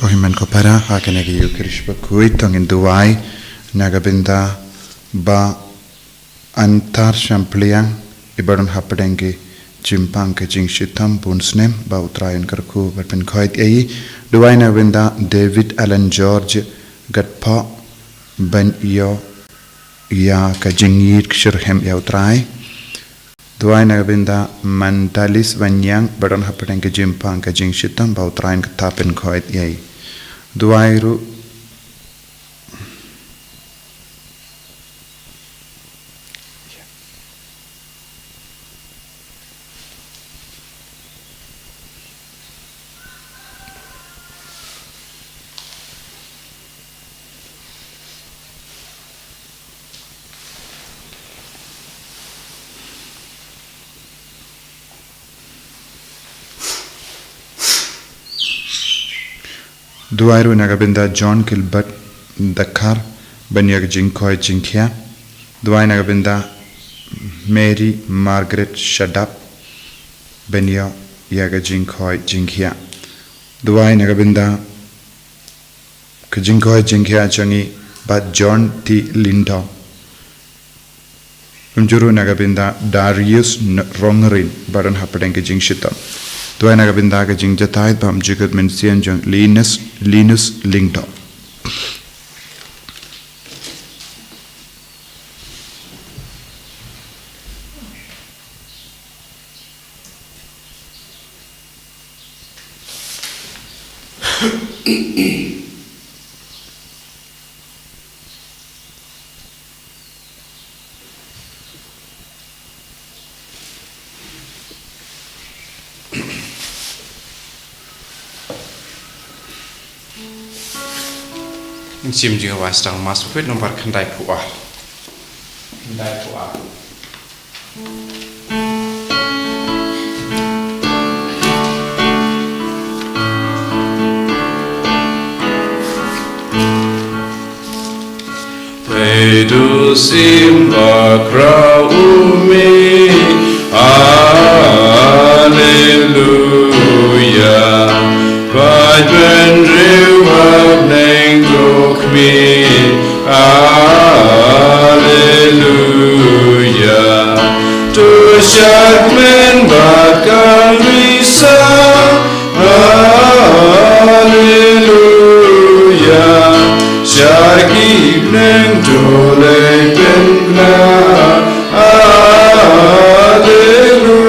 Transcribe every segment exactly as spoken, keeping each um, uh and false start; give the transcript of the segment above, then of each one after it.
Ko hynmen ko para, ha kane ka Ïukharist bakhuid to ngin duwai na ka bynta Bah Antar Shampliang, i ba don hapdeng ki jingpang ka jingshitom bun snem, ba U Trai un kyrkhu bad pynkhuid ïa i. Duwai na ka bynta David Alan George Gatphoh, ban ïoh ïa ka jingïeit ka shitrhem ïa U Trai. Duwai na ka bynta Mandalis Wanyang, ba don hapdeng ka jingpang ka jingshitom, ba U Trai un kyrkhu bad pynkhuid ïa i. Duwai ruh. Duwai ruh na ka bynta John Gilbert Dkhar, ban ïoh ïa ka jingkhuid jingkhiah. Duwai na ka bynta Mary Margaret Shadap, ban ïoh ïa ka jingkhuid jingkhiah. Duwai na ka bynta ka jingkhuid jingkhiah jong i Bah John T Lyngdoh. Kumjuh ruh na ka bynta Darius N-, Rongrin, ba don hapdeng ka jingshitom. Duwai na ka bynta ka jingjatai bad jingkut mynsiem jong Linus, Linus Lyngdoh. Ngin shim jingïawan sdang Mass bakhuid nombar khyndaiphew ar. Khyndaiphew ar. Te dusim ba khraw u mi, Alleluia. Bad bynriew ha bneng duk mi, Alleluia. To shakmen bad kan risa, Alleluia. Sha ki bneng to leit pynkylla, Alleluia.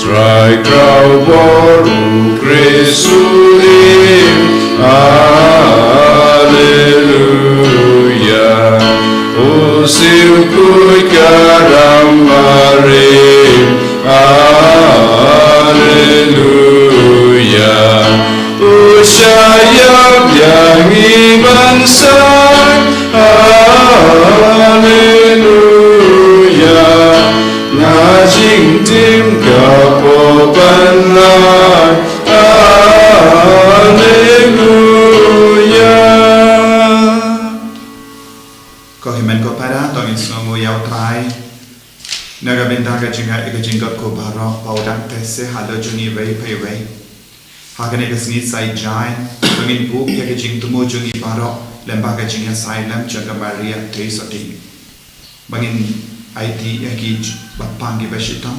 Trai khraw bor u Khrist u im, Alleluia. U siew khuid ka rang barim, Alleluia. U shah ïap ïa ngi ban sah, Alleluia. Nga jingtim ka pop ban lait, Alleluia. Ko hynmen ko para, to ngin sngewnguh ïa U Trai na ka bynta ka jingngeit, ka jingkyrkhu baroh ba u dang teh seh halor jong ngi iwei pa iwei. Ha kane ka sngi Saitjaiñ, to ngin buh ïa ka jingthmu jong ngi baroh lyngba ka jingïasaid lem jong ka Maria Theisotti. Ba ngin aiti ïa ki bapang ki bashitom,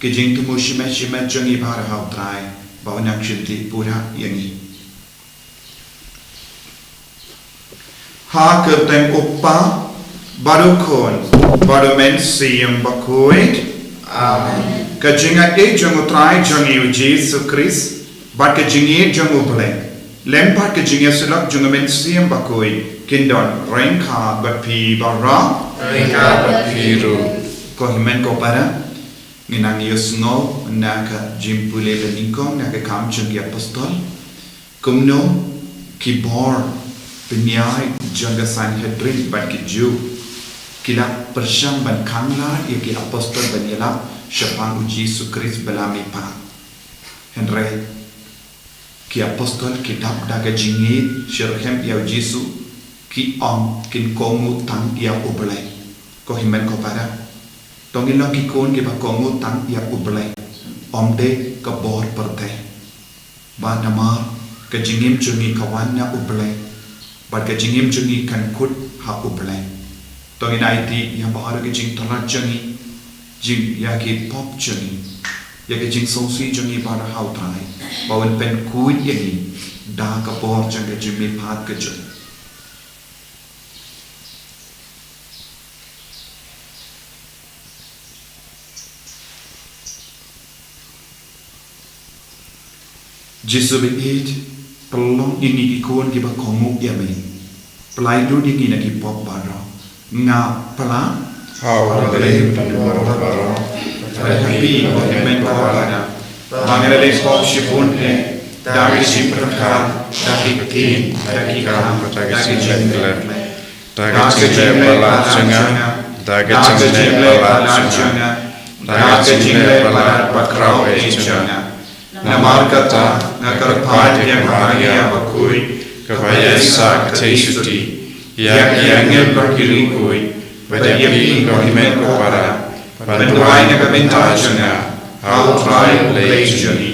ka jingthmu shimet shimet jong ngi baroh ha U Trai, ba un nang shynrang pura ïa ngi. Ha ka kyrteng U Kpa, bad U Khun, bad U Mynsiem Bakhuid. Amen. Ka jingïeit jong U Trai jong ngi U Jisu Khrist, bad ka jingïeit jong U Blei, lem bad ka jingïasyllok jong U Mynsiem Bakhuid, kin don ryngkat bad phi baroh. Ryngkat bad phi ruh. Ko hynmen ko para, ngin nang ïohsngew na ka jingpule banyngkong na ka Kam jong ki Apostol. Kumno ki bor pynïaid jong ka Sanhedrin bad ki Jiw ki la pyrshang ban khang lad ïa ki apostol ban ïalap shaphang U Jisu Khrist ba la mihpat. Hynrei ki apostol ki dap da ka jingïeit shitrhem ïa U Jisu, ki ong kin kohnguh tang ïa U Blei. Ko hynmen ko para, to ngin long ki khun kiba kohnguh tang ïa U Blei, ym dei ka bor pyrthei. Namar ka jingim jong ngi ka wan na U Blei, bad ka jingim jong ngi kan kut ha U Blei. To ngin aiti ïa baroh ki jingtlot jong ngi, jing ïa ki pop jong ngi, ïa ki jingsngewsih jong ngi baroh ha U Trai, ba un pynkhuid ïa ngi da ka bor jong ka jingmihpat ka jong U. Jisu ba ïeit, pynlong ïa ngi ki khun kiba kohnguh ïa me. Pynlait lut ïa ngi na ki pop baroh. Nga pynlait ha U Blei Uba don baroh, bad ha phi ko hynmen ko para, ba nga la leh pop shibun eh, da ki jingpyrkhat, da ki ktien, da ki kam, da ki jingleh, da ki jingleh palat jong nga, da ki jingleh palat jong nga, da ki jingleh palat bakhraw eh jong nga. Namar kata nga kyrpad ïa ka Maria bakhuid, kaba ïaisah ka theisotti, ïa ki angel bad ki riewkhuid, bad ïa phi ko hynmen ko para, ban duwai na ka bynta jong nga ha U Trai U Blei jong ngi.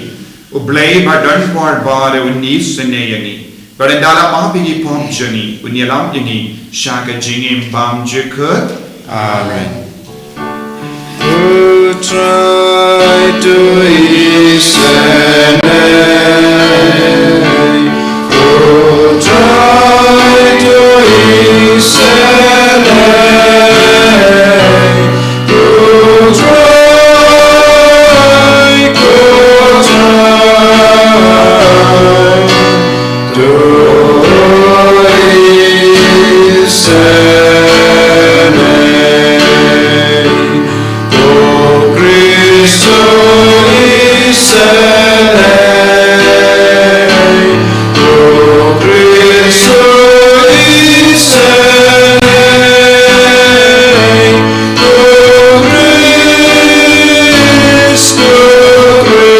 U Blei ba don por baroh un isynei ïa ngi, bad ynda la map ïa ki pop jong ngi, un ïalam ïa ngi sha ka jingim bymjukut. Amen. U Trai to isynei. U Trai to isynei. U Trai, U Trai to isynei. O Khrist to isynei. O Khrist to isynei. O Khrist, O Khrist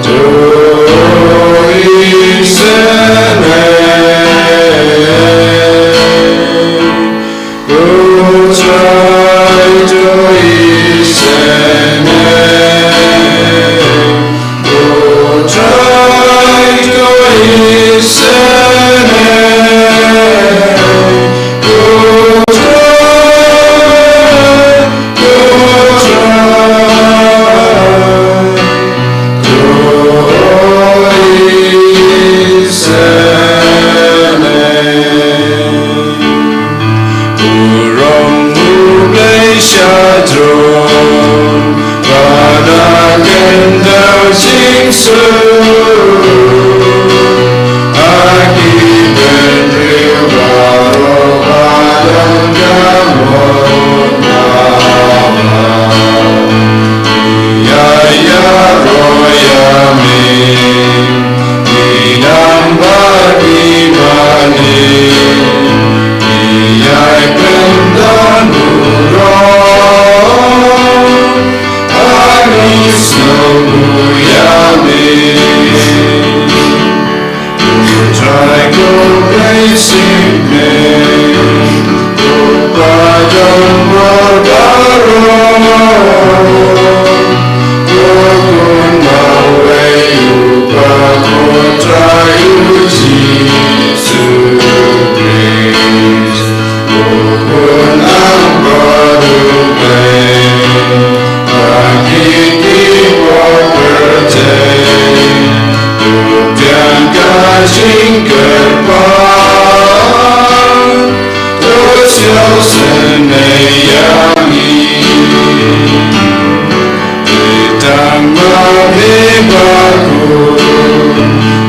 to isynei. U Trai to isynei. U Trai to isynei. U Trai, U Trai to isynei. Burom U Blei sha throne, bad ha ka khyndew jingsuk, ha ki bynriew baroh ba don ka mon. Ïa ïaroh ïa me, ki dang bad ki mane, ki ïai pyndonburom, ha ngi sngewnguh ïa me. U Trai ko Blei shisnem, u paw jong bor baroh. Ko Khun bawei, u Pa ko Trai, u Jisu Khrist, u Khun Angkor U Blei. Ba ngi ki pop pyrthei, to biang ka jingkyrpad, to sngewsynei ïa ngi. Te tang ma me bakhuid,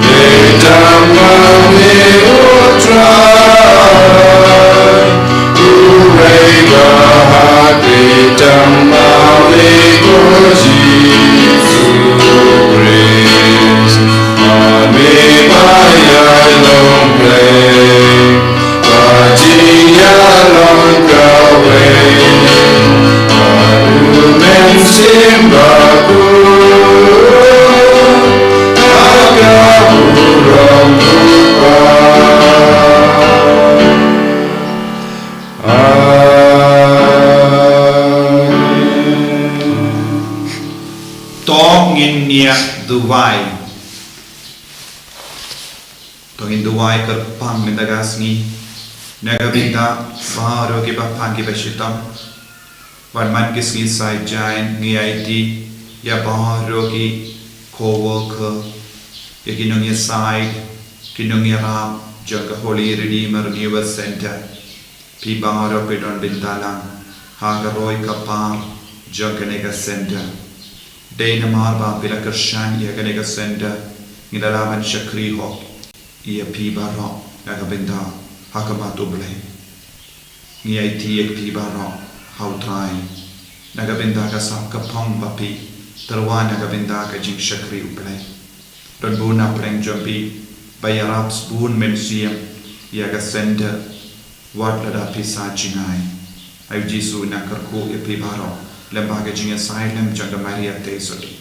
te tang ma me U Trai. Uwei ba ha te tang ma me ko Jisu Khrist. Ma me ba ïalong Blei, ba jingïalong kawei, ba u Mynsiem Bakhuid, ha ka burom U Kpa. Amen. To Ngin ïa duwai. To ngin duwai kyrpang mynta ka sngi. Na ka bynta baroh kiba pang kiba shitom. Bad man ka sngi Saitjaiñ ngi aiti ïa baroh ki co-worker, ïa ki nongïasaid, ki nongïarap jong ka Holy Redeemer Renewal Center. Phi baroh phi don bynta lang ha ka roi ka par jong kane ka center. Dei namar ba phi la kyrshan ïa kane ka center, ngi la lah ban shakri hok ïa phi baroh na ka bynta ha khmat U Blei. Ngi aiti ïa phi baroh ha U Trai na ka bynta ka sap ka phong ba phi tyrwa na ka bynta ka jingshakri U Blei. Don bun na pdeng jong phi ba ïarap sbun mynsiem ïa ka center, wat lada pisa jngai. Ai U Jisu un kyrkhu ïa phi baroh lem bad ka jingïasaid lem jong ka Maria Theisotti.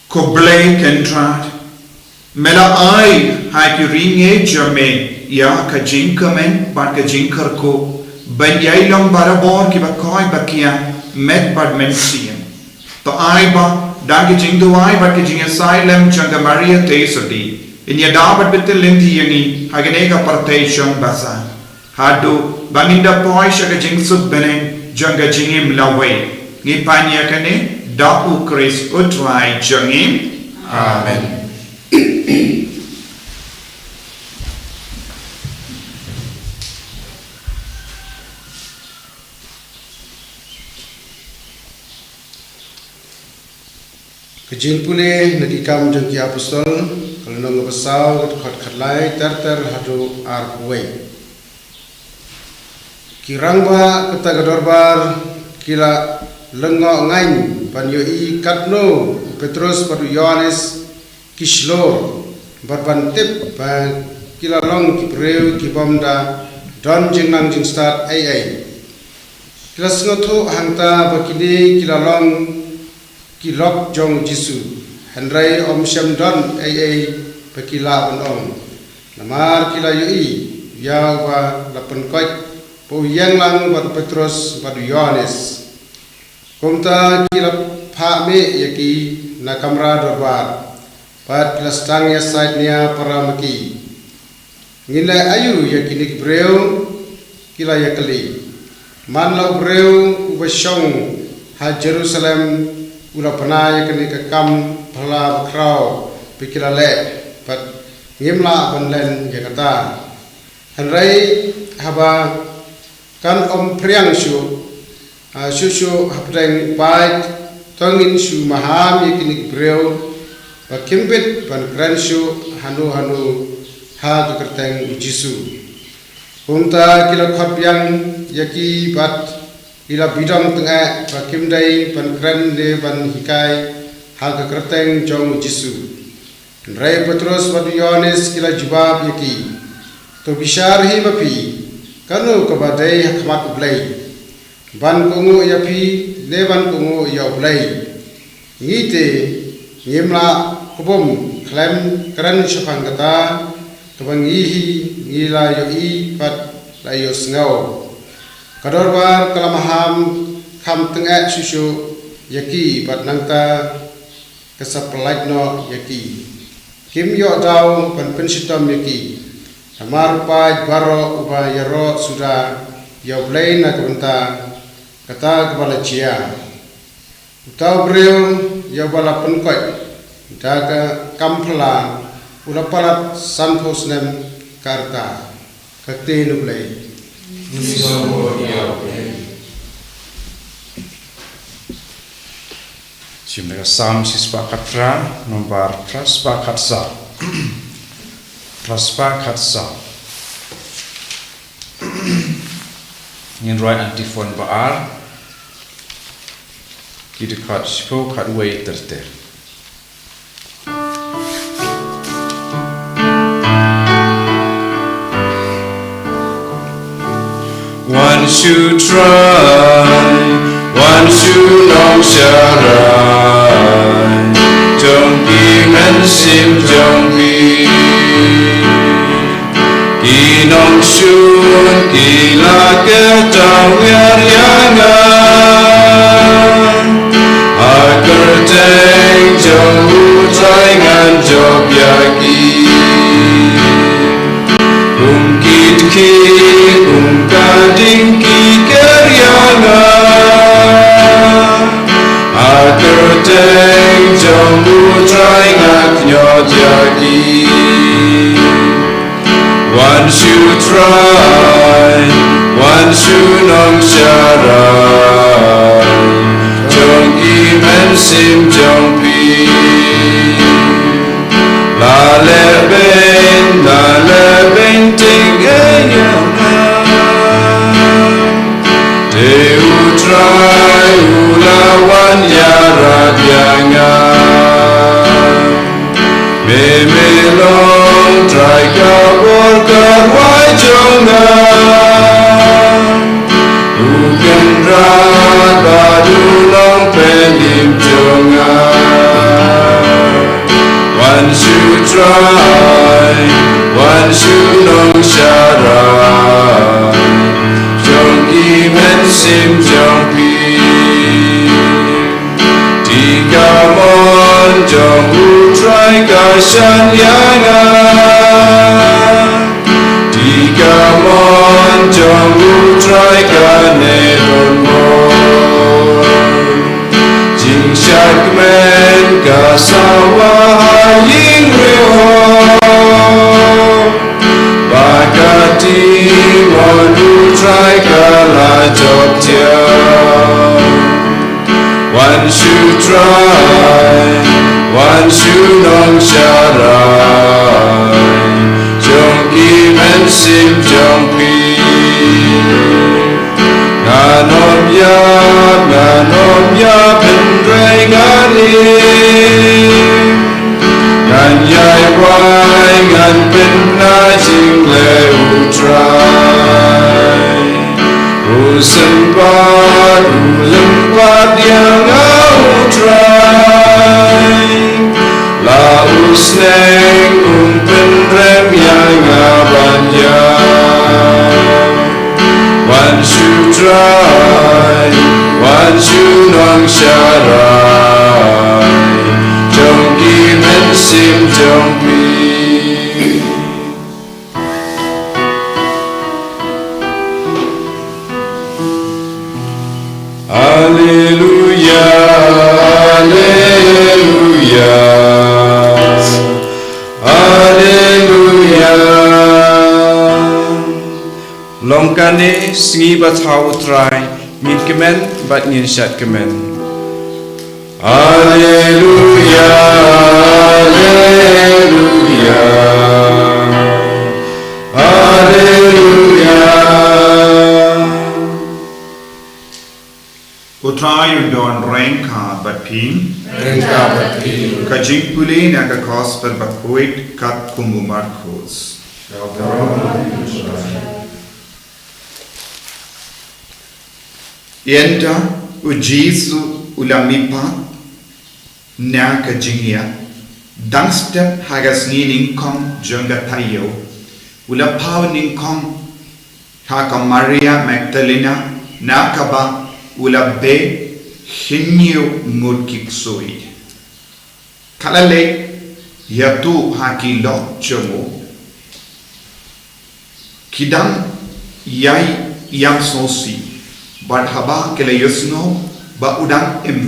Ko Blei Kynrad, me la ai ha ki ri ngeit jong me ïa ka jingkmen bad ka jingkyrkhu ban ïai long barabor kiba koit ba kiar met bad mynsiem. To ai ba da ka jingduwai bad ka jingïasaid lem jong ka Maria Theisotti, in ïada bad bteng lynti ïa ngi ha kane ka pyrthei shong basa, haduh ba ngin da poi sha ka jingsuk bneng jong ka jingim lawei. Ngi pan ïa kane da U Khrist U Trai jong ngi. Amen. Ka jingpule na ki Kam jong ki Apostol, ka lynnong kaba saw, ka dkhot khatlai ter ter haduh arphew wei. Ki rangbah kata ka dorbar ki la lyngngoh ngaiñ ban ïohi katno u Petros bad u Ïoannis ki shlur, bad ban tip ba ki la long ki briew ki bym da don jingnang jingstad ei ei. Ki la sngewthuh hangta ba kine ki la long ki lok jong u Jisu, hynrei ym shym don ei ei ba ki lah ban ong, namar ki la ïohi ïa uba la pynkoit ba u ïeng lang bad u Petros bad u Ïoannis. Kumta ki la phah mih ïa ki na kamra dorbar, bad ki la sdang ïasaid nia para ma ki. Ngin leh aïu ïa kine ki briew? Ki la ïakylli. Man la u briew uba shong ha Jerusalem u la bna ïa kane ka kam phylla bakhraw ba ki la leh, bad ngim lah ban len ïa kata. Hynrei haba kan ym phriang shuh, ah, shuh shuh hapdeng u paid, to ngin shu maham ïa kine ki briew ba kim bit ban kren shuh hano hano ha ka kyrteng u Jisu. Kumta ki la khot biang ïa ki bad ki la bidong tyngeh ba kim dei ban kren ne ban hikai ha ka kyrteng jong u Jisu. Hynrei u Petros bad u Ïoannis ki la jubab ïa ki, to bishar hi ma phi, kano kaba dei ha khmat U Blei, ban kohnguh ïa phi ne ban kohnguh ïa U Blei? Ngi te ngim lah, kaba ym khlem kren shaphang kata kaba ngi hi ngi la ïohi bad la ïohsngew. Ka dorbar ka la maham kham tyngeh shuh shuh ïa ki, bad nangta ka sa pyllait noh ïa ki. Kim ïoh daw ban pynshitom ïa ki, namar u paid baroh uba ïaroh suda ïa U Blei na ka bynta kata kaba la jia. Uta u briew ïa uba la pynkoit da ka kam phylla u la palat sanphew snem ka rta. Ka ktien U Blei. Shim na ka Salm shispah khatphra, nombar phraspah khatsaw. Phraspah khatsaw. Ngin rwai antiphon ba ar. Ki dkhot shiphew khatwei ter ter. Wan shu Trai, wan shu Nongshakri jong ki mynsiem jong phi. Ki nongshun ki la kdew wiar ïa nga. jop ïa ki. Um kit ki, um ka ding ki ker ïa nga. Ha kyrteng jong U Trai nga kynnoh ïa ki. Wan shu Trai, wan shu Nongsharai jong ki mynsiem jong phi. La leh beiñ, la leh beiñ teng ïa nga. Te U Trai u la wan ïarap ïa nga. Me, me long Trai ka bor ka rwai jong nga. U Kynrad bad U Nongpynim jong nga. Wan shu Trai, wan shu Nongsharai jong ki mynsiem jong phi. Te ka mon jong U Trai ka shah ïa nga. Te ka mon jong U Trai ka neh donbor. Jingshad kmen ka sawa ha ïing riewhor. Ba ka kti mon U Trai ka la jop thiah. Wan shu Trai, wan shu Nongsharai jong ki mynsiem jong phi. Ngan ym ïap, ngan ym ïap hynrei ngan im. Ngan ïai wai, ngan pynbna jingleh U Trai. U sympat, u lympat ïa nga U Trai. La u sneng, um pynrem ïa nga ban ïap. Wan shu Trai, wan shu Nongsharai jong ki mynsiem jong phi. Alleluia, alleluia, alleluia. Long kane sngi bathaw U Trai, ngin kmen bad ngin shad kmen. Alleluia, alleluia, alleluia. U Trai un don ryngkat bad phi. Ryngkat bad phi. Ka jingpule na ka Gospel bakhuid katkum u Markos. Ynda u Jisu u la mihpat na ka jingïap, dang step ha ka sngi nyngkong jong ka taïew, u la paw nyngkong ha ka Maria Magdalena, na kaba u la beh hynñiew ngut ki ksuid. Ka la leit ïathuh ha ki lok jong u. Ki dang ïai ïam sngewsih, bad haba ki la ïohsngew ba u dang im,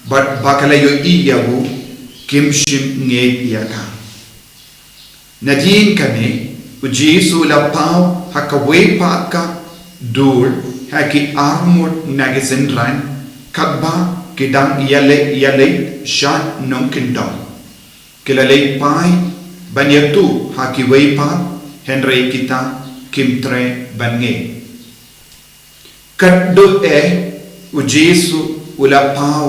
bad ba ki la ïohi ïa u, kim shym ngeit ïa ka. Nadien kane, u Jisu u la paw ha kawei pat ka dur ha ki arngut na ki synran, katba ki dang ïaleit ïaleit sha nongkyndong. Ki la leit phai ban ïathuh ha kiwei pat, hynrei kita kim treh ban ngeit. Katduh eh, u Jisu u la paw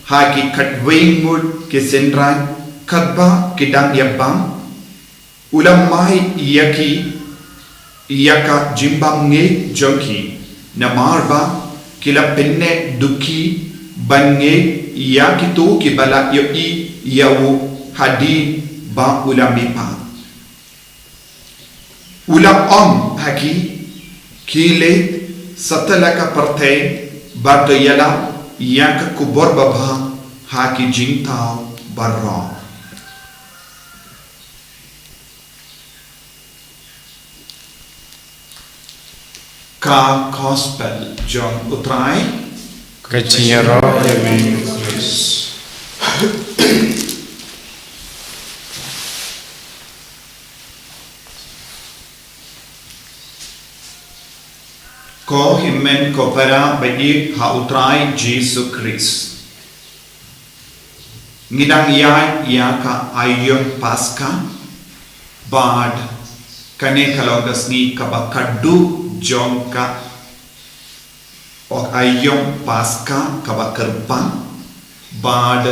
ha ki khatwei ngut ki synran, katba ki dang ïabam, u la mai ïa ki ïa ka jingbym ngeit jong ki, namar ba ki la pynneh dukhi ban ngeit ïa kito kiba la ïohi ïa u hadien ba u la mihpat. U la ong ha ki, khie leit satlak ka pyrthei bad to ïalap ïa ka khubor babha ha ki jyntau baroh. Ka Gospel jong U Trai. Ka jingïaroh ïa me, Khrist. Ko hynmen ko para ba ïeit ha U Trai Jisu Khrist. Ngi dang ïaid ïa ka aïom Paska, bad kane ka long ka sngi kaba khatduh jong ka, o, aïom Paska kaba kyrpang, bad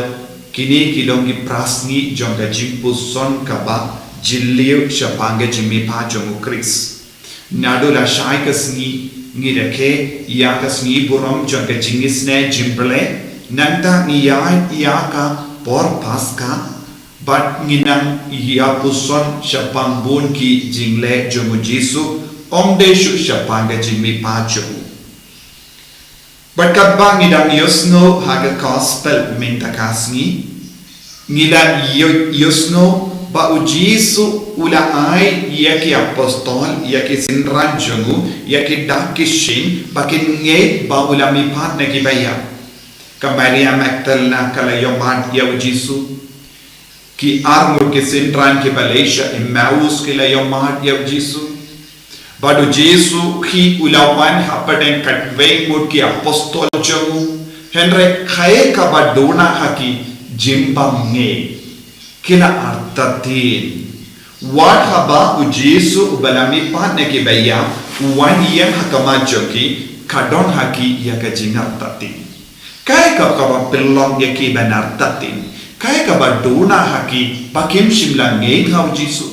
kine ki long ki phra sngi jong ka jingpuson kaba jylliew shaphang ka jingmihpat jong U Khrist. Naduh lashai ka sngi ngi rakhe ïa ka sngi burom jong ka jingisynei jong U Blei, nangta ngi ïaid ïa ka por Paska, bad ngi nang ïa puson shaphang bun ki jingleh jong U Jisu, ym dei shuh shaphang ka jingmihpat jong U. Bad katba ngi dang ïohsngew ha ka Gospel mynta ka sngi, ngi la ïoh, ïohsngew ba U Jisu u la ai ïa ki apostol, ïa ki synran jong u, ïa ki dak ki shin, ba kin ngeit ba u la mihpat na kiba ïap. Ka Maria Magdalena ka la ïohmad ïa U Jisu. Ki arngut ki synran kiba leit sha Emmaus ki la ïohmad ïa U Jisu. Bad U Jisu hi u la wan hapdeng katwei ngut ki apostol jong u. Hynrei kaei kaba duna ha ki, jingbym ngeit. Ki la artatien. Wat haba U Jisu uba la mihpat na kiba ïap u wan ïeng ha khmat jong ki, ka don ha ki ïa ka jingartatien. Kaei ka, kaba pynlong ïa ki ban artatien? Kaei kaba duna ha ki ba kim shym la ngeit ha U Jisu?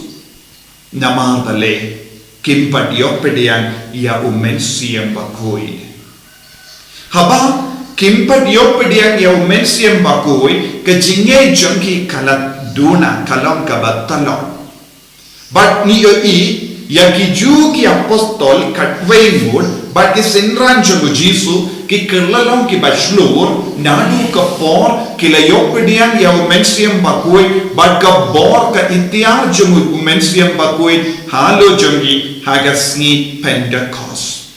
Namar balei? Kim pat ïoh pdiang ïa U Mynsiem Bakhuid. Haba kim pat ïoh pdiang ïa U Mynsiem Bakhuid, ka jingngeit jong ki ka la duna, ka long kaba tlot. Bad ngi ïohi ïa ki Jiw ki apostol katwei ngut bad ki synran jong U Jisu ki kylla long kiba shlur naduh ka por ki la ïoh pdiang ïa U Mynsiem Bakhuid, bad ka bor ka iktiar jong U Mynsiem Bakhuid halor jong ki ha ka sngi Pentekost.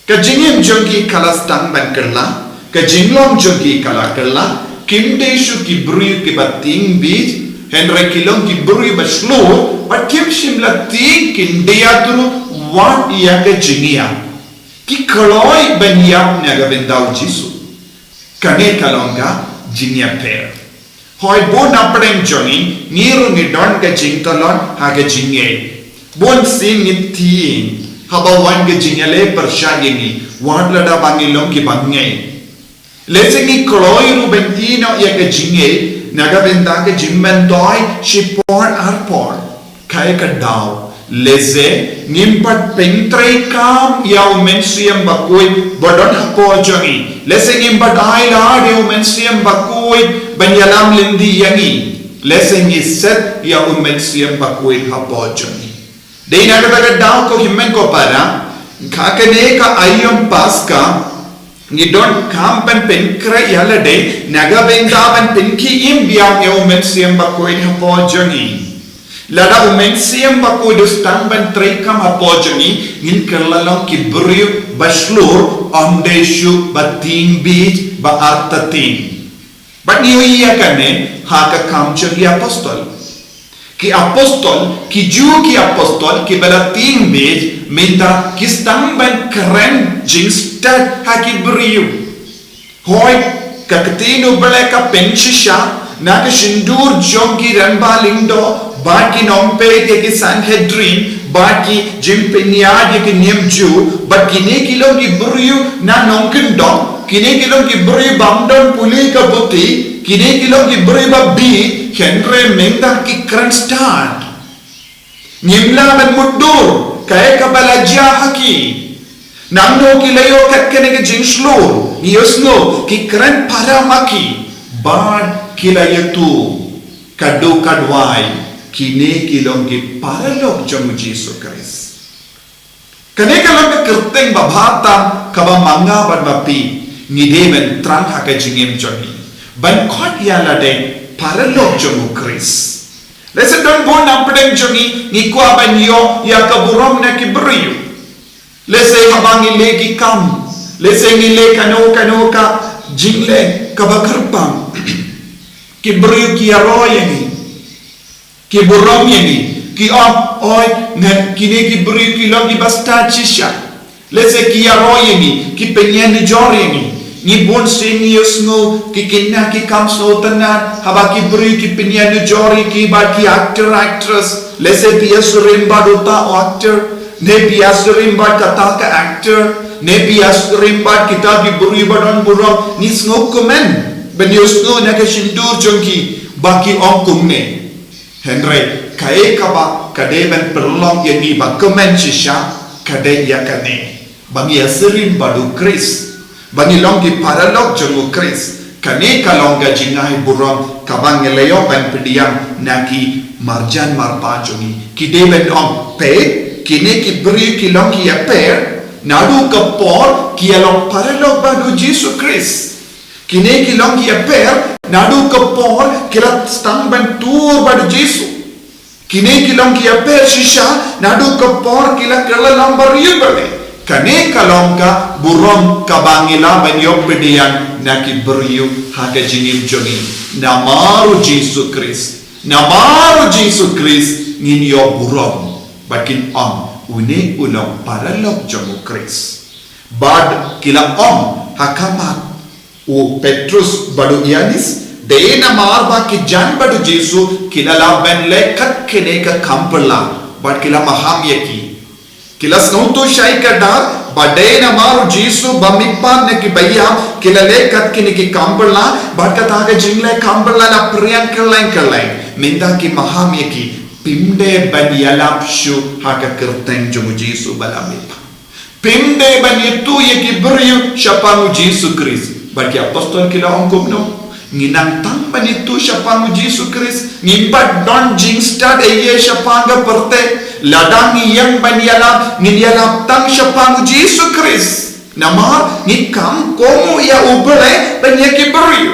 Ka jingim jong ki ka la sdang ban kylla, ka jinglong jong ki ka la kylla, kim dei shuh ki briew kiba tieng bieit, hynrei ki long ki briew ba shlur, bad kim shym la tieng, kin dei ïathuh wat ïa ka jingïap. Ki kloi ban ïap na ka bynta U Jisu. Kane ka long ka jingïapher. Hooid, bun na pdeng jong ngi, ngi ruh ngi don ka jingtlot ha ka jingngeit. Bun sien ngi tieng haba wan ka jingïaleh pyrshah ïa ngi, wat lada ba ngi long kiba ngeit. Lehse ngi kloi ruh ban ïehnoh ïa ka jingngeit na ka bynta ka jingmyntoi shipor arpor. Kaei ka daw? Lehse ngim pat pyntreikam ïa U Mynsiem Bakhuid ba don hapoh jong ngi. Lehse ngim pat ailad ïa U Mynsiem Bakhuid ban ïalam lynti ïa ngi. Lehse ngi set ïa U Mynsiem Bakhuid hapoh jong ngi. Dei na kata ka daw, ko hynmen ko para, ha kane ka aïom Paska, ngi donkam ban pynkhreh ïa lade na ka bynta ban pynkhie im biang ïa U Mynsiem Bakhuid hapoh jong ngi. Lada U Mynsiem Bakhuid u sdang ban treikam hapoh jong ngi, ngin kylla long ki briew ba shlur, ym dei shuh ba tieng bieit, ba artatien. Bad ngi ïohi ïa kane ha ka kam jong ki apostol. Ki apostol, ki Jiw ki apostol kiba la tieng bieit, mynta ki sdang ban kren jingstet ha ki briew. Hooid, ka ktien U Blei ka pynshisha na ka shyntur jong ki rangbah lyngdoh bad ki nongpeit ïa ki Sanhedrin bad ki jingpynïaid ïa ki niam Jiw, bad kine ki long ki briew na nongkyndong, kine ki long ki briew bym don pule ka puthi, kine ki long ki briew ba bieit, hynrei mynta ki kren stad. Ngim lah ban mutdur kaei kaba la jia ha ki. Nangno ki la ïoh kat kane ka jingshlur? Ngi ïohsngew ki kren para ma ki bad ki la ïathuh. Ka dei ka duwai, kine ki long ki paralok jong U Jisu Khrist. Kane ka long ka kyrteng babha tam kaba ma nga bad ma phi ngi dei ban thrang ha ka jingim jong ngi, ban khot ïa lade paralok jong U Khrist. Lehse don bun na pdeng jong ngi ngi kwah ban ïoh ïa ka burom na ki briew. Lehse haba ngi leh ki kam, lehse ngi leh kano kano ka jingleh kaba kyrpang, ki briew ki ïaroh ïa ngi, ki burom ïa ngi, ki ong, oi, ngan, kine ki briew ki long kiba stad shisha. Lehse ki ïaroh ïa ngi, ki pynïanujor ïa ngi. Ngi bun sien ngi ïohsngew ki kynnoh ki kam sngewtynnat haba ki briew ki pynïanujor ïa ki bad ki actor actress. Lehse phi ïasyriem bad uta u actor, ne phi ïasyriem bad kata ka actor, ne phi ïasyriem bad kita ki briew ba don burom. Ngi sngewkmen ban ïohsngew na ka shyntur jong ki ba ki ong kumne. Hynrei kaei kaba ka dei ban pynlong ïa ngi ba kmen shisha ka dei ïa kane, ba ngi ïasyriem bad u Khrist, ba ngi long ki paralok jong u Khrist. Kane ka long ka jingai burom kaba ngi la ïoh ban pdiang na ki marjan marpa jong ngi. Ki dei ban ong, peit, kine ki briew ki long ki ïapher, naduh ka por ki ïalong paralok bad u Jisu Khrist. Kine ki long ki ïapher, naduh ka por ki la sdang ban tur bad u Jisu. Kine ki long ki ïapher shisha, naduh ka por ki la kylla long bariew balei. Kane ka long ka burom kaba ngi lah ban ïoh pdiang na ki briew ha ka jingim jong ngi. Namar u Jisu Khrist, namar u Jisu Khrist ngin ïoh burom. Bad kin ong, une u long paralok jong u Khrist. Bad ki la ong ha khmat u Petrus bad u Ïoannis, dei namar ba ki jan bad u Jisu ki la lah ban leh kat kine ki kam phylla, bad ki la maham ïa ki. Ki la sngewthuh shai kdar ba dei namar u Jisu ba mihpat na kiba ïap ki la leh kat kine ki kam phylla, bad kata ka jingleh kam phylla la phriang kylleng kylleng. Mynta ki maham ïa ki, phim dei ban ïalap shuh ha ka kyrteng jong u Jisu ba la mihpat. Phim dei ban ïathuh ïa ki briew shaphang u Jisu Khrist. Bad ki apostol ki la ong kumno? Ngin nang tang ban ïathuh shaphang u Jisu Khrist. Ngim pat don jingstad ei ei shaphang ka pyrthei. Lada ngi ïeng ban ïalap, ngin ïalap tang shaphang u Jisu Khrist. Namar ngi kam kohnguh ïa u Blei ban ïa ki briew.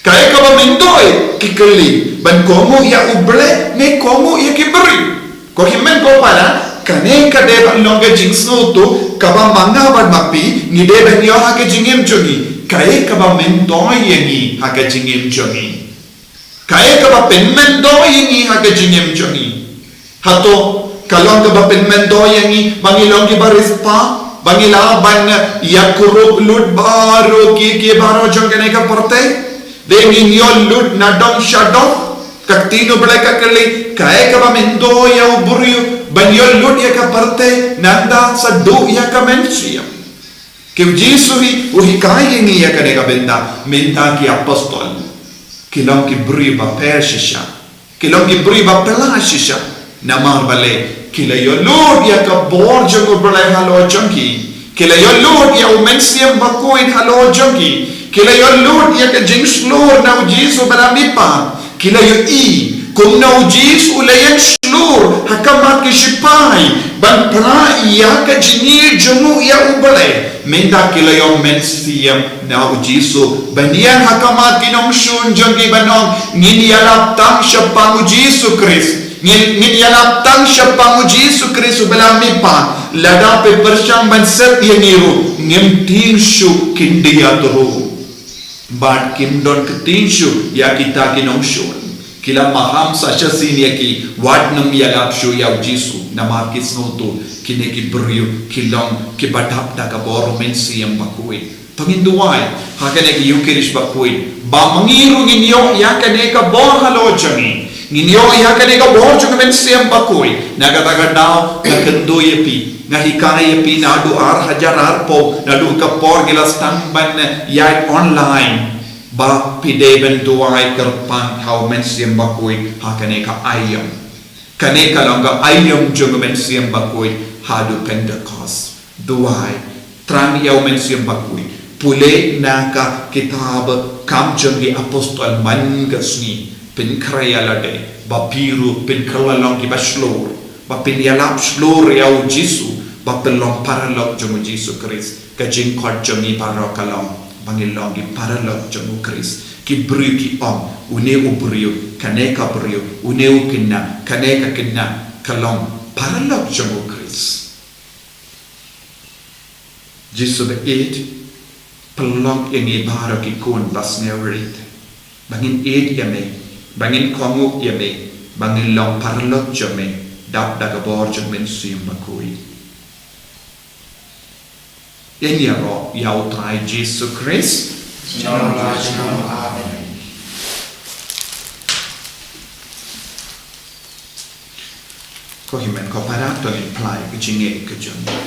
Kaei kaba myntoi, ki kylli, ban kohnguh ïa u Blei ne kohnguh ïa ki briew? Ko hynmen ko para, kane ka dei ban long ka jingsngewthuh kaba ma nga bad ma phi ngi dei ban ïoh ha ka jingim jong ngi. Kaei kaba myntoi ïa ngi ha ka jingim jong ngi? Kaei kaba pynmyntoi ïa ngi ha ka jingim jong ngi? Hato ka long kaba pynmyntoi ïa ngi ba ngi long kiba riewspah, ba ngi lah ban ïakynduh lut baroh ki, ki baroh jong kane ka pyrthei? Dei ngin ïoh lut na dong sha dong? Ka ktien u Blei ka kylli, kaei kaba myntoi ïa u briew ban ïoh lut ïa ka pyrthei nangta sa duh ïa ka mynsiem? Ki u Jisu hi u hikai ïa ngi ïa kane ka bynta, mynta ki apostol ki long ki briew ba pher shisha. Ki long ki briew ba pher shisha. Namar balei? Ki la ïoh lut ïa ka bor jong u Blei halor jong ki. Ki la ïoh lut ïa u Mynsiem Bakhuid halor jong ki. Ki la ïoh lut ïa ka jingshlur na u Jisu ba la mihpat. Ki la ïohi kumno u Jisu u la ïeng shlur ha khmat ki shipai ban phla ïa ka jingïeit jong u ïa u Blei. Mynta ki la ïoh mynsiem na u Jisu ban ïeng ha khmat ki nongshun jong ki ban ong, ngin ïalap tang shaphang u Jisu Khrist. Ngin, ngin ïalap tang shaphang u Jisu Khrist uba la mihpat. Lada phi pyrshang ban set ïa ngi ruh, ngim tieng shuh, kin da ïathuh. Bad kim don ka tieng shuh ïa kita ki nongshun. Ki la maham sa shisien ïa ki, wat nym ïalap shuh ïa u Jisu, namar ki sngewthuh kine ki briew ki long kiba dap da ka bor u Mynsiem Bakhuid. To ngin duwai ha kane ka Ïukharist Bakhuid ba ma ngi ruh ngin ïoh ïa kane ka bor halor jong ngi. Ngin ïoh ïa kane ka bor jong u Mynsiem Bakhuid. Na kata ka daw nga kyntu ïa phi, nga hikai ïa phi naduh ar hajar arphew, naduh ka por ngi la sdang ban ïaid online, ba phi dei ban duwai kyrpang ha u Mynsiem Bakhuid ha kane ka aïom. Kane ka long ka aïom jong u Mynsiem Bakhuid haduh Pentekost. Duwai, thrang ïa u Mynsiem Bakhuid. Pule na ka kitab Kam jong ki Apostol man ka sngi. Pynkhreh ïa lade ba phi ruh phin kylla long kiba shlur, ba phin ïalap shlur ïa u Jisu, ba phin long paralok jong u Jisu Khrist. Ka jingkhot jong ngi baroh ka long ba ngin long ki paralok jong u Khrist. Ki briew ki ong, une u briew, kane ka briew, une u khynnah, kane ka khynnah ka long paralok jong u Khrist. Jisu ba ïeit, pynlong ïa ngi baroh ki khun ba sngewrit ba ngin ïeit ïa me, ba ngin kohnguh ïa me, ba ngin long paralok jong me, dap da ka bor jong U Mynsiem Bakhuid. Ïaroh ïa U Trai Jisu Khrist. Amen. Ko hynmen ko para, to ngin plie ka jingngeit ka jong ngi.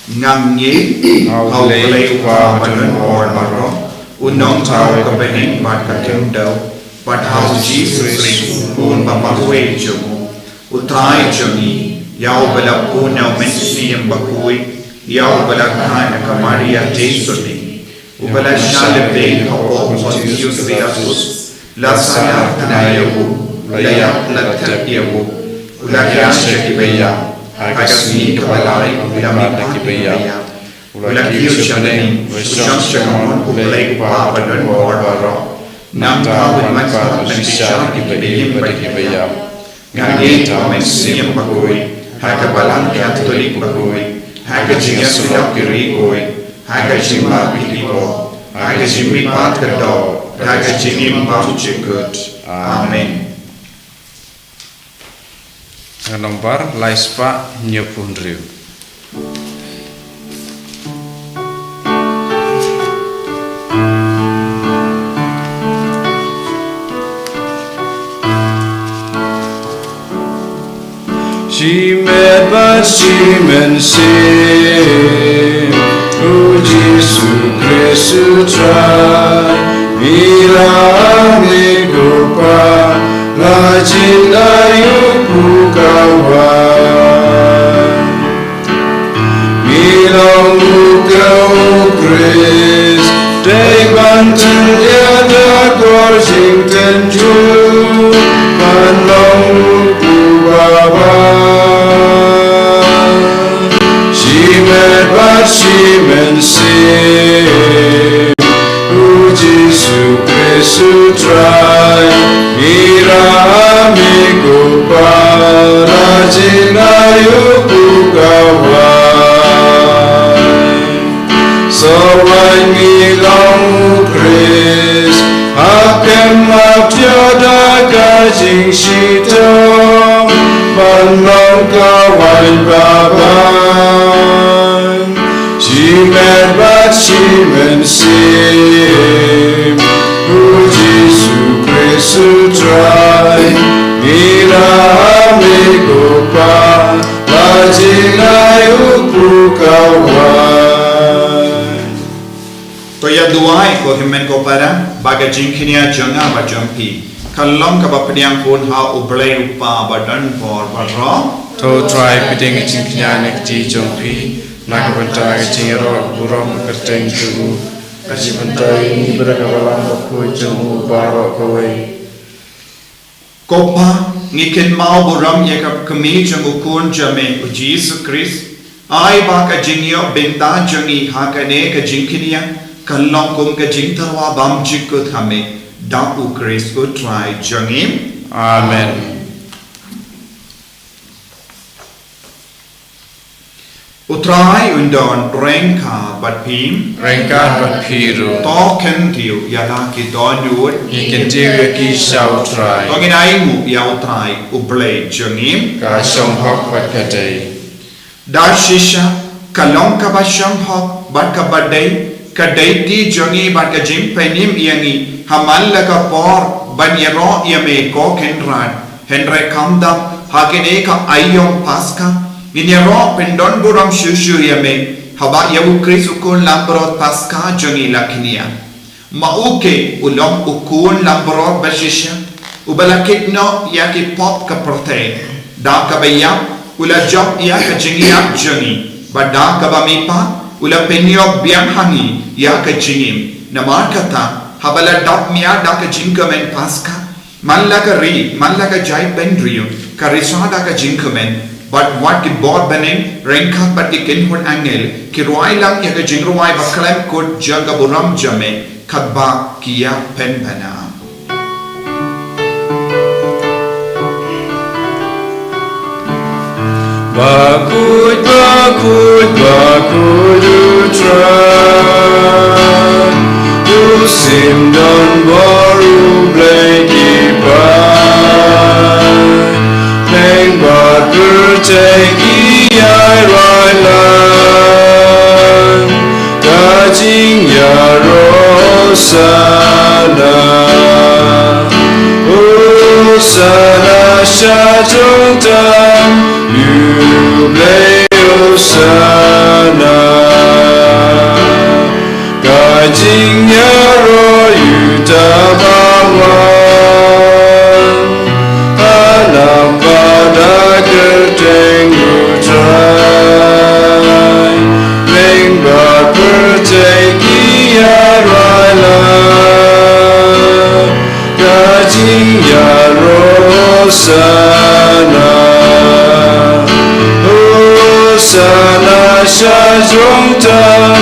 Nga ngeit ha U Blei U Kpa badonbor baroh, U Nongthaw ka bneng bad ka khyndew, bad ha U Jisu Khrist, U Khun ba marwei jong U, U Trai jong ngi, ïa uba la pun na U Mynsiem Bakhuid, ïa uba la kha na ka Maria Theisotti, uba la shah lehbeiñ hapoh u Pontius Pilatus, la salia kynnoh ïa u, la ïap, la thep ïa u, u la thiah sha ki baïap, ha ka sngi kaba lai u la mihpat na ki baïap, u la kiew sha bneng, u shong sha ka mon U Blei U Kpa badonbor baroh. Nangta un wan pat ban pynshai ïa kiba im bad kiba ïap. Nga ngeit ha U Mynsiem Bakhuid, ha ka Balang Katholik bakhuid, ha ka jingïasyllok ki riewkhuid, ha ka jingmap ïa ki pop, ha ka jingmihpat ka doh, ha ka jingim ba shu jukut. Amen. Nga nombar lai spah hynñiewphew hynriew. Shimet bad shi mynsiem, U Jisu Khrist U Trai, ngi la ïa me ko Pa, la jin la ïuh pukawai. Ngi long u kra U Khrist, dei ban tynlia da kor jingtynjuh, ban long u kpa. Shimet bad shi mynsiem, U Jisu Khrist U Trai, ngi la ïa me ko Pa, la jin la ïuh pukawai. Sa wan ngi long U Khrist, ha kem ha pyrthei da ka jingshitom, ban long ka waiñ ba bang. Shimet bad shi mynsiem, U Jisu Khrist U Trai, ngi la ïa me ko Pa, la jin la ïuh pukawai. To ïa duwai ko hynmen ko para, ba ka jingkñia jong nga bad jong phi kan long kaba pdiang khun ha U Blei U Kpa badonbor baroh. To U Trai pdiang ka jingkñia na ka kti jong phi, na ka bynta ka jingïaroh burom kyrteng jong u, ka jingpynthei ïa ngi bad ka Balang Bakhuid jong u baroh kawei. Ko Pa, ngi kynmaw burom ïa ka kmie jong u Khun jong me U Jisu Khrist. Ai ba ka jingïoh bynta jong ngi ha kane ka jingkñia kan long kum ka jingtyrwa bymjukut ha me, da U Khrist U Trai jong ngi. Amen. U Trai un don ryngkat bad phi. Ryngkat bad phi ruh. To kyntiew ïa la ki dohnud. Ngi kyntiew ïa ki sha U Trai. To ngin ainguh ïa U Trai U Blei jong ngi. Ka shong hok bad ka dei. Da shisha ka long kaba shong hok bad kaba dei, ka dei kti jong ngi bad ka jingpynim ïa ngi ha man la ka por ban ïaroh ïa me ko Kynrad. Hynrei khamtam ha kane ka aïom Paskha, ngin ïaroh pyndonburom shuh shuh ïa me, haba ïa U Khrist U Khun Langbrot Paskha jong ngi la kñia. Ma u ke u long U Khun Langbrot bashisha, uba la kit noh ïa ki pop ka pyrthei. Da kaba ïap u la jop ïa ka jingïap jong ngi, bad da kaba mihpat u la pynïoh biang ha ngi ïa ka jingim. Namar kata, haba la dap miat da ka jingkmen Paskha, man la ka ri, man la ka jaitbynriew ka risa da ka jingkmen, bad wat ki bor bneng ryngkat bad ki kynhun angel ki rwai lang ïa ka jingrwai ba khlem kut jong ka burom jong me, katba ki ïa pynbna. Bakhuid, bakhuid, bakhuid U Trai. U shim don bor, U Blei ki paid. Pynbeit pyrthei ki ïaid rai lang. Ka jingïaroh Hosana. Hosana sha jrong tam. U Blei Hosana. Ka jingïaroh uta ba wan. Ha naba da kyrteng U Trai. Lyngba pyrthei ki ïaid rai lang. Ka jingïaroh Hosana. Hosana sha jrong tam.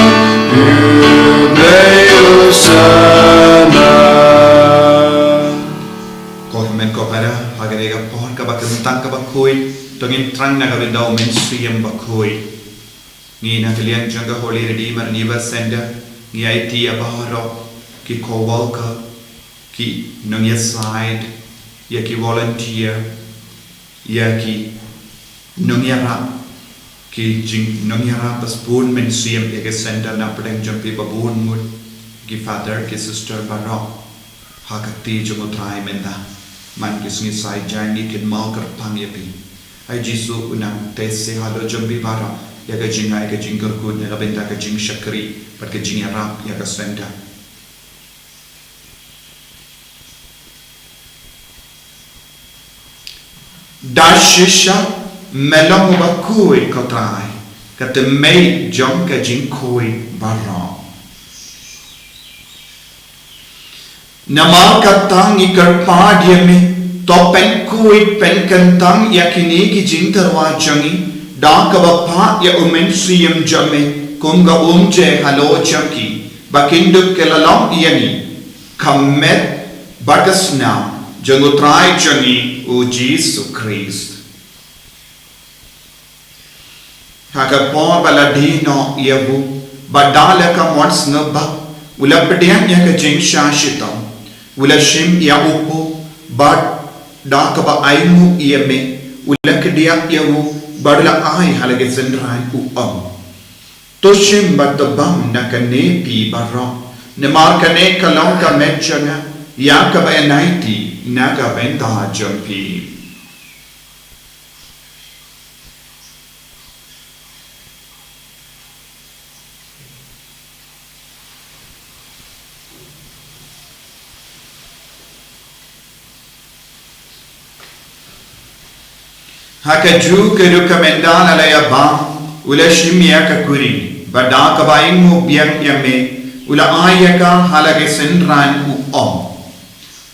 U Blei Hosana. Ko hynmen ko para, ha kane ka por kaba kyntang kaba khuid, to ngin thrang na ka bynta U Mynsiem Bakhuid. Ngi na ka liang jong ka Holy Redeemer Anywhere Center, ngi aiti ïa baroh ki co-worker, ki nongïasaid, ïa ki volunteer, ïa ki nongïarap, ki jing nongïarap ba sbun mynsiem ïa ka center na pdeng jong phi ba bun ngut, ki father, ki sister baroh. Ha ka kti jong U Trai mynta, man ki sngi saitjaiñ ngi kynmaw kyrpang ïa phi. Ai Jisu u nang test halor jong phi baroh, ïa ka jingai ka jingkyrkhu na ka bynta ka jingshakri bad ka jingïarap ïa ka center. Da shisha, me long uba khuid ko Trai, ka tymmen jong ka jingkhuid baroh. Namar kata ngi kyrpad ïa me, to pynkhuid pynkyntang ïa kine ki jingtyrwa jong ngi, da kaba phah ïa U Mynsiem jong me, kum ka umjai halor jong ki, ba kin dup ki la long ïa ngi, ka met bad ka snam jong U Trai jong ngi U Jisu Khrist. Ha ka por ba la die noh ïa u, bad da la ka mon sngewbha, u la pdiang ïa ka jingshah shitom, u la shim ïa u pop, bad da kaba ainguh ïa me, u la kdiah ïa u, bad u la ai ha la ki synran u ong: To shim bad to bam na kane phi baroh, namar kane ka long ka met jong nga, ïa kaba yn aiti na ka bynta jong phi. Ha kajuh ka rukom ynda la ïa bam, u la shim ïa ka kuri, bad da kaba ainguh biang ïa me, u la ai ïa ka ha la ki synran u ong: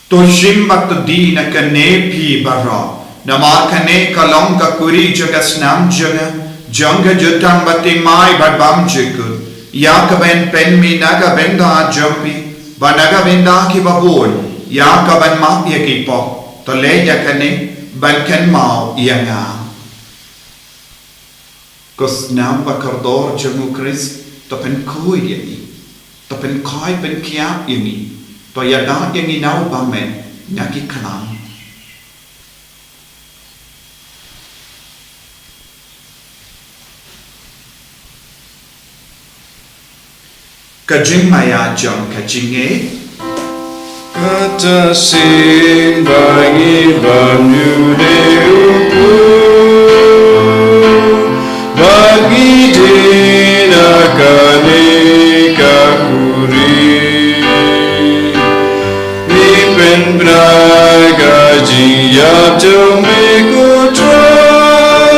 To shim bad to die na kane phi baroh, namar kane ka long ka kuri jong ka snam jong nga, jong ka jutang bathymmai bad bymjukut, ïa kaba yn pynmih na ka bynta jong phi, bad na ka bynta kiba bun, ïa ka ban map ïa ki pop. To leh ïa kane ban kynmaw ïa nga. Ko snam ba kordor jong U Khrist, to pynkhuid ïa ngi, to pynkhuid pynkhiah ïa ngi, to ïada ïa ngi na u bymman na ki khlam. Ka jingmaïa jong ka jingngeit. Kata sien ba ngi bam ïa une u pop, ba ngi die na kane ka kuri. Ngi pynbna ka jingïap jong me ko Trai,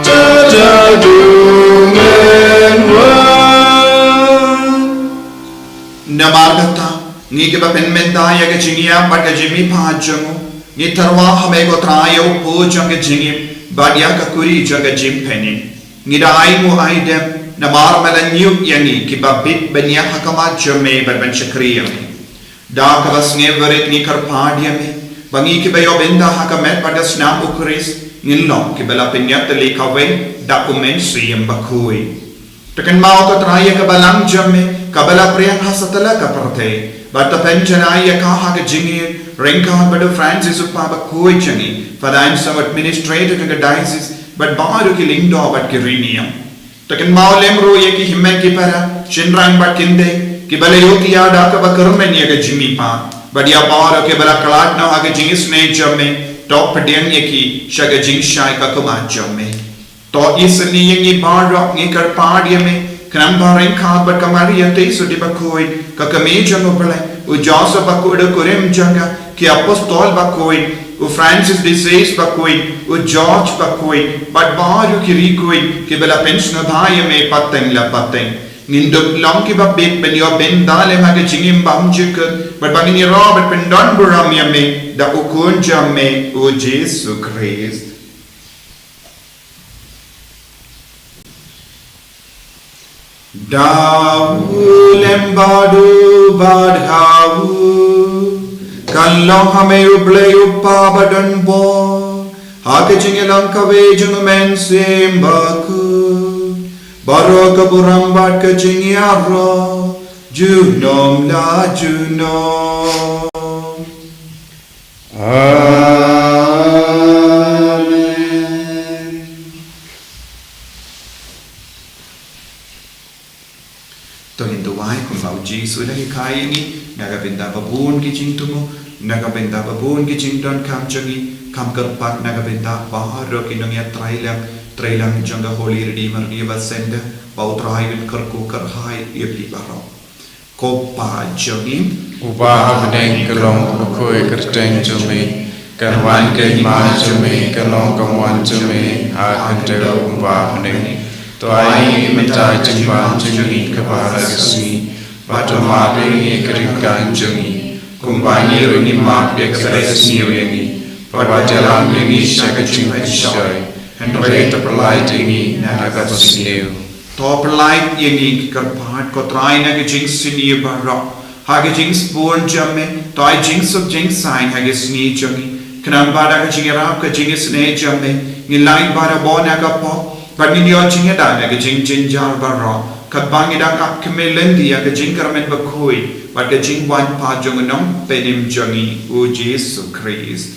tad haduh men wan. Namar kata, ngi kiba pynmynta ïa ka jingïap bad ka jingmihpat jong u, ngi tyrwa ha me ko Trai ïa u pop jong ka jingim, bad ïa ka kuri jong ka jingpynim. Ngi da ainguh aidem, namar me la ñiuh ïa ngi kiba bit ban ïaid ha khmat jong me bad ban shakri ïa me. Da kaba sngewrit ngi kyrpad ïa me, ba ngi kiba ïoh bynta ha ka met bad ka snam U Khrist, Ngin long kiba la pynïatylli kawei da U Mynsiem Bakhuid. To kynmaw ko Trai ïa ka balang jong me kaba la pdiang ha satlak ka pyrthei, bad to pynjanai ïa ka ha ka jingïeit ryngkat bad u Francis u Kpa Bakhuid jong ngi, Father Anselm, Administrator jong ka Diocese, bad baroh ki lyngdoh bad ki riewniam. To kynmaw lem ruh ïa ki hynmen ki para, shynrang bad kynthei, kiba la ïoh ki ïada kaba kyrmen ïa ka jingmihpat, bad ïa baroh kiba la khlad noh ha ka jingisynei jong me, to pdiang ïa ki sha ka jingshai ka khmat jong me. To isynei ïa ngi baroh, ngi kyrpad ïa me, khnang ba ryngkat bad ka Maria Theisotti Bakhuid, ka kmie jong U Blei, u Joseph Bakhuid u kurim jong ka, ki apostol bakhuid, u Francis de Sales Bakhuid, u George Bakhuid, bad baroh ki riewkhuid kiba la pynsngewbha ïa me pateng la pateng. Ngin dup long kiba bit ban ïoh bynta lem ha ka jingim bymjukut, bad ba ngin ïaroh bad pyndonburom ïa me da U Khun jong me, u Jisu Khrist. Da u lem bad u bad ha u, kan long ha me U Blei U Kpa badonbor, ha ka jingïalang kawei jong U Mynsiem Bakhuid, baroh ka burom bad ka jingïaroh, junom la junom. Amen. To ngin duwai kumba u Jisu u la hikai ïa ngi, na ka bynta ba bun ki jingthmu, na ka bynta ba bun ki jingdonkam jong ngi, kham kyrpad na ka bynta baroh ki nongïatreilang, treilang jong ka Holy Redeemer Revival Centre, ba u Trai un kyrkhu kyrhai ïa phi baroh. Ko Pa jong ngi, uba ha bneng, ka long ka kyrteng jong me, kan wan ka hima jong me, kan long ka mon jong me ha ka khyndew kumba ha bneng. To ai ïa ngi mynta ka jingbam jong ngi kaba ha ka sngi, bad to map ïa ngi ka ryngkat jong ngi, kumba ngi ruh ngi map ïa kiba isniew ïa ngi, bad wat ïalam ïa ngi sha ka jingpynshoi, hynrei to pynlait ïa ngi na kaba sniew. To pynlait ïa ngi, ngi kyrpad ko Trai, na ka jingsniew baroh, ha ka jingsbun jong me, to ai jingsuk jingsaiñ ha ka sngi jong ngi, khnang ba da ka jingïarap ka jingisynei jong me, ngin lait barabor na ka pop, bad ngin ïoh jingïada na ka jingjynjar baroh, katba ngi dang ap khmih lynti ïa ka jingkyrmen bakhuid bad ka jingwan pat jong u Nongpynim jong ngi, u Jisu Khrist.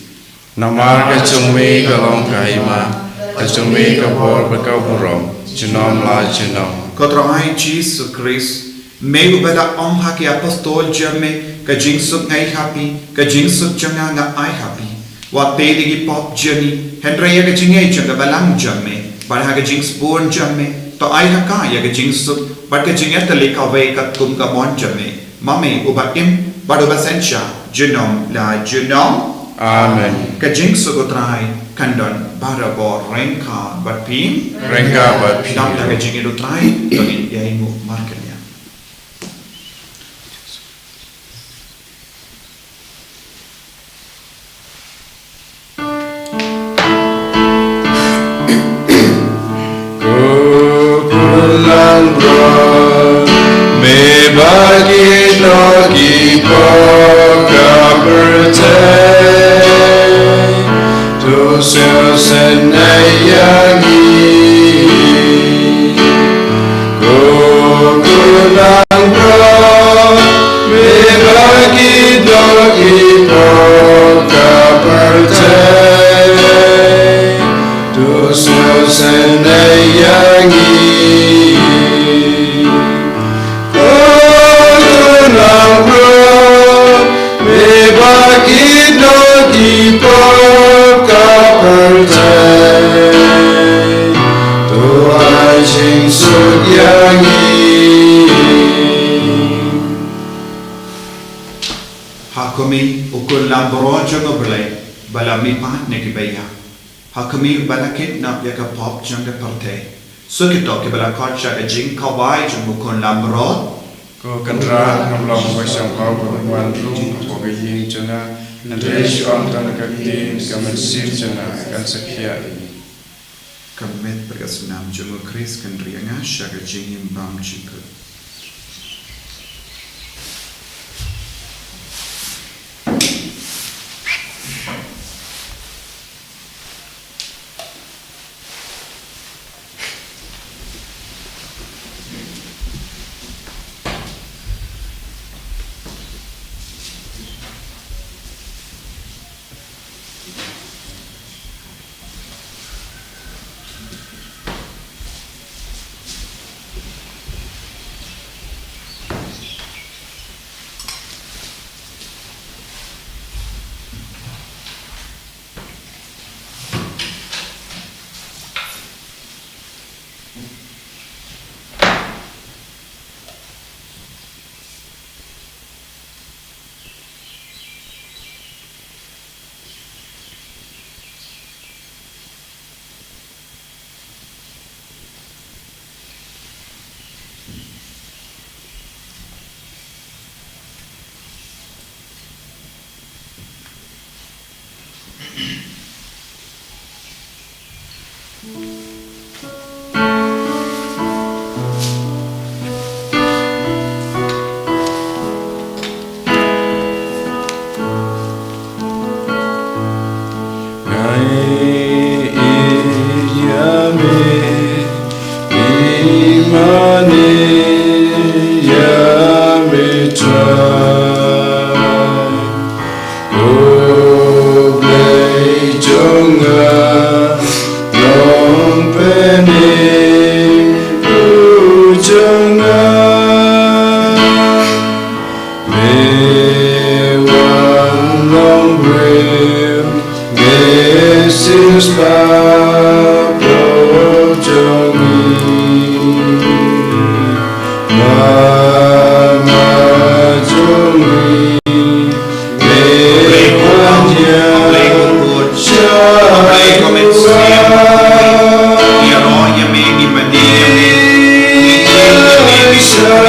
Namar ka jong me ka long ka hima, ka jong me ka bor bad ka burom, junom la junom. Ko Trai Jisu Khrist, me uba la ong ha ki apostol jong me, ka jingsuk nga ai ha phi, ka jingsuk jong nga nga ai ha phi. Wat peit ïa ki pop jong ngi, hynrei ïa ka jingngeit jong ka balang jong me, bad ha ka jingsbun jong me, to ai ha ka ïa ka jingsuk bad ka jingïatylli kawei katkum ka mon jong me. Ma me uba im bad uba synshar junom la junom. Amen. Ka jingsuk u Trai kan don barabor ryngkat bad phi. Ryngkat bad phi. Dap da ka jingïeit u Trai, to ngin ïa ainguh markylliang. Ko Khun langbrot, me ba ki dohkhipa ka pyrthei, to sngewsynei ïa ngi. Ko Khun langbrot, me ba ki dohkhipa ka pyrthei, to sngewsynei ïa ngi. Ko Khun langbrot, me ba ki dohkhipa ka pyrthei, to ai jingsuk ïa ngi. Ha khmih, U Khun langbrot jong U Blei, ba la mihpat na ki baïap. Ha khmih, ba la kit noh ïa ka pop jong ka pyrthei. Suk ïa kito kiba la khot sha ka jingkhawai jong U Khun langbrot. Ko Kynrad, ngam long ba shong pha ban wan rung hapoh ka ïing jong nga, hynrei shu ong tang ka ktien, ka mynsiem jong nga kan sa khiah ïa ngi. Ka met bad ka snam jong U Khrist kan ri ïa nga sha ka jingim bymjukut.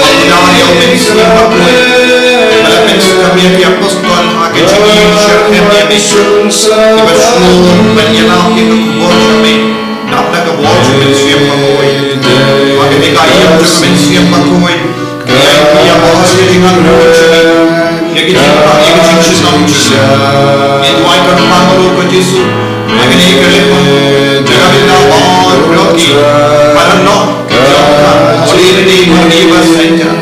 Ba u don ïa u Mynsiem Bakhuid. Ba la pynskhem ïa ki apostol ha ka jingïashem ïa me. Kiba sngewthuh ban ïarap ïa ka khubor jong me. Dap da ka bor jong u Mynsiem Bakhuid. Ba ka dei ka ïing jong u Mynsiem Bakhuid. Ïa, ïa bor ïa ki jingangnud jong ngi. Ïa ki jingpang, ïa ki jingshitom jong ngi. Ngi duwai kyrpang ïa u Jisu. Ïa kane ka ri. Jaka bynta bor ïa ki. Paralok. Jong ka Holiday Revival Center.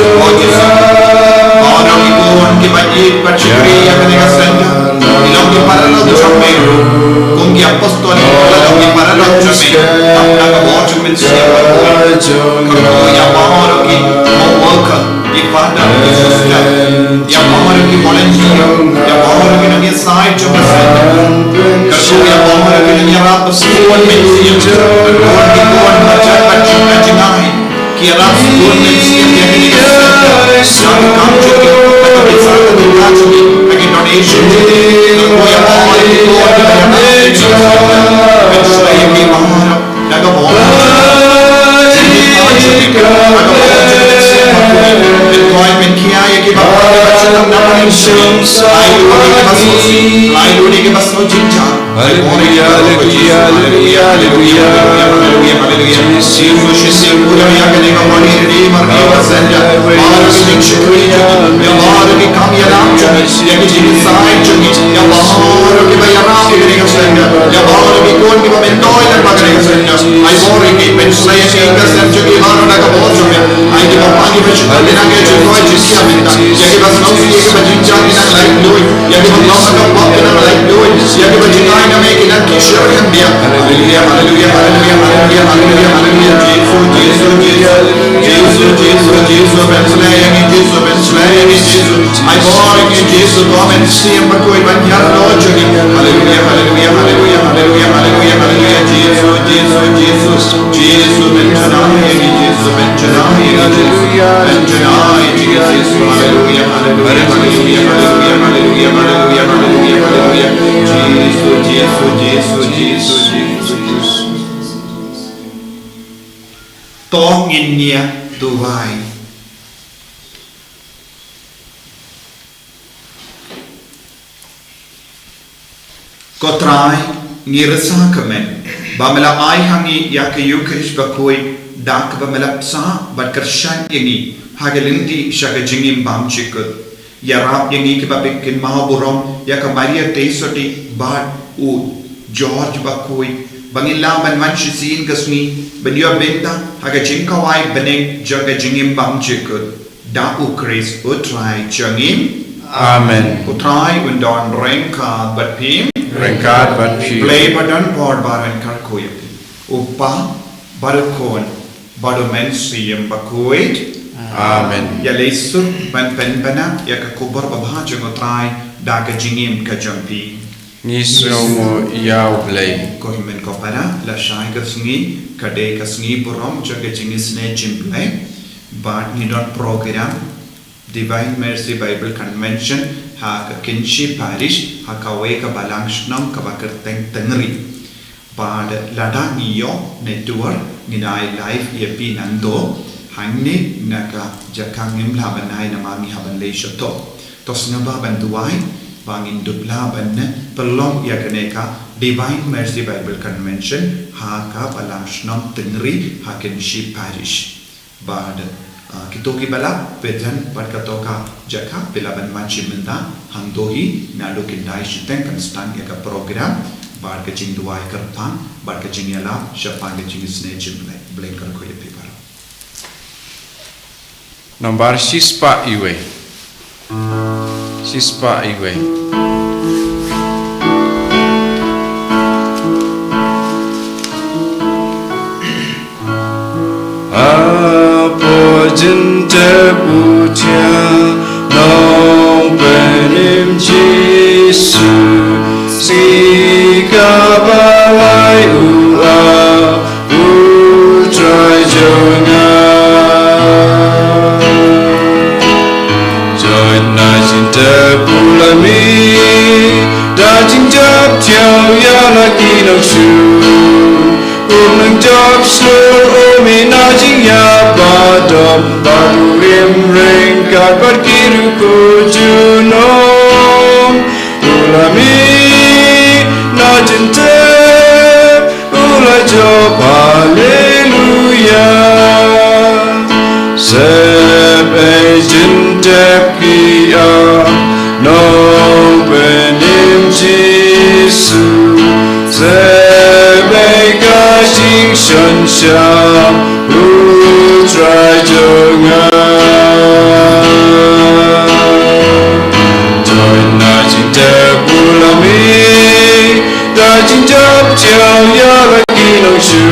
O Jisu. Baroh ki khun kiba ïeit bad shakri ïa kane ka center. Ki long ki paralok jong me. Kum ki apostol ki long ki paralok jong me. Dap da ka bor jong u Mynsiem Bakhuid. Kyrkhu ïa baroh ki co-worker, ki father, ki sister. Ïa baroh ki volunteer. Ïa baroh ki nongïasaid jong ka center. Kyrkhu ïa baroh ki nongïarap bad ki khun Mynsiem. Kyrkhu ïa ki khun bad ki jingïasaid. Ki ïarap sha ki khun Mynsiem ïa kane ka center. Ïa ka kam jong ki, ïa ka pisa ka jong ki, ïa ki donation jong ki. Kyrkhu ïa baroh ki khun, ïa baroh ki khun. Pynshoi ïa ki baroh da ka bor. Pynshoi ïa ki baroh da ka bor. Pynkhia ïa ki baroh kiba sngewsih. Lai lut ïa kiba sngewsih. Lai lut ïa kiba sngewjynjar. Haleluya, haleluya, haleluya, haleluya, haleluya, haleluya. Jisu, Jisu, ïa kane ka Holiday Revival Center. Baroh ki jingshakri jong ngi, ïa baroh ki kam ïalam jong ngi, ïa ki jingïasaid jong ngi, ïa baroh kiba ïarap ïa kane ka center, ïa baroh ki khun kiba myntoi lem bad kane ka center. Ai bor ïa ki, pynslem ïa ka center jong ki baroh da ka bor jong me. Ai kiba pang kiba shu pang ïa ka jingkoit jingkhiah mynta. Ïa kiba sngewsih, ïa kiba jynjar, ki nang laitluid. Ïa kiba ym don ha ka pop ki nang laitluid. Ïa kiba jngai na me ki nang kyrshan khyndiat. Haleluya, haleluya, haleluya, haleluya, haleluya, haleluya. Jisu, Jisu, Jisu. Jisu, Jisu, Jisu. Pynslem ïa ngi Jisu, pynslem ïa ngi Jisu. Ai bor ïa ngi Jisu, to Mynsiem Bakhuid ban ïaroh jong ngi. Haleluya, haleluya, haleluya, haleluya, haleluya, haleluya. Jisu, Jisu, Jisu. Jisu, pynshai ïa ngi Jisu, pynshai ïa ngi Jisu. Pynshai ïa ngi Jisu. Haleluya, haleluya, haleluya, haleluya, haleluya. Jisu, Jisu, Jisu, Jisu, Jisu. To ngin ïa duwai. Ko Trai, ngi rsa kmen ba me la ai ha ngi ïa ka Ïukharist bakhuid da kaba me la bsa bad kyrshan ïa ngi ha ka lynti sha ka jingim bymjukut. Ïarap ïa ngi kiba phi kynmaw burom ïa ka Maria Theisotti bad u George bakhuid ba ngin lah ban wan shisien ka sngi ban ïoh bynta ha ka jingkhawai bneng jong ka jingim bymjukut. Da U Khrist U Trai jong ngi. Amen. U Trai un don ryngkat bad phi. Ryngkat bad phi. Blei ba don bor baroh un kyrkhu ïa phi. U Kpa bad U Khun bad U Mynsiem Bakhuid. Amen. Ïaleh suk ban pynbna ïa ka khubor babha jong U Trai da ka jingim ka jong phi. Ngi sngewnguh ïa U Blei. Ko hynmen ko para, lashai ka sngi ka dei ka sngi burom jong ka jingisynei jong U Blei. Bad ngi don program Divine Mercy Bible Convention ha ka Kynshi Parish ha kawei ka balang shnong kaba kyrteng Tengri. Bad lada ngi ïoh network ngin ai live ïa phi nangto. Hangne na ka jaka ngim lah ban ai namar ngi hap ban leit sha to. To sngewbha ban duwai ba ngin dup lah ban pynlong ïa kane ka Divine Mercy Bible Convention ha ka balang shnong Tengri ha Kynshi Parish. Bad, ah, kito kiba lah, phi don bad kato ka jaka, phi lah ban wan shim bynta hangto hi naduh khyndai shiteng, kan start ïa ka program bad ka jingduwai kyrpang bad ka jingïalap shaphang ka jingisynei jong U Blei. Blei un kyrkhu ïa phi baroh. Nambar shispah iwei. Shispah iwei. Hapoh jingtep u thiah nongpynim Jisu, sngi kaba lai u ap U Trai jong nga. Join na Jingtep u la mih da jingjop thiaw ïa la ki nongshu. Um nang jop shlur, u mih na jingïap ba dom bad u im ryngkat bad ki riewkhuid junom. U la mih na jingtep, u la jop, haleluya. Sep ei jingtep ki ïa Nongpynim Jisu. Sep ei ka jingshon shah u Trai jong nga. Join na jingtep u la mih da jingjop thiaw ïa la ki nongshu.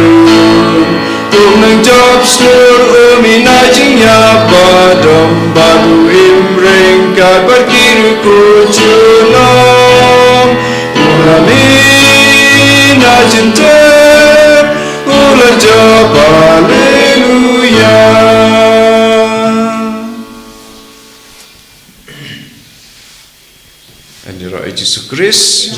Um nang jop shlur, u mih na jingïap ba dom bad u im ryngkat bad ki riewkhuid junom. U la mih na jingtep, u la jop, haleluya. Ïaroh ïa Jisu Khrist.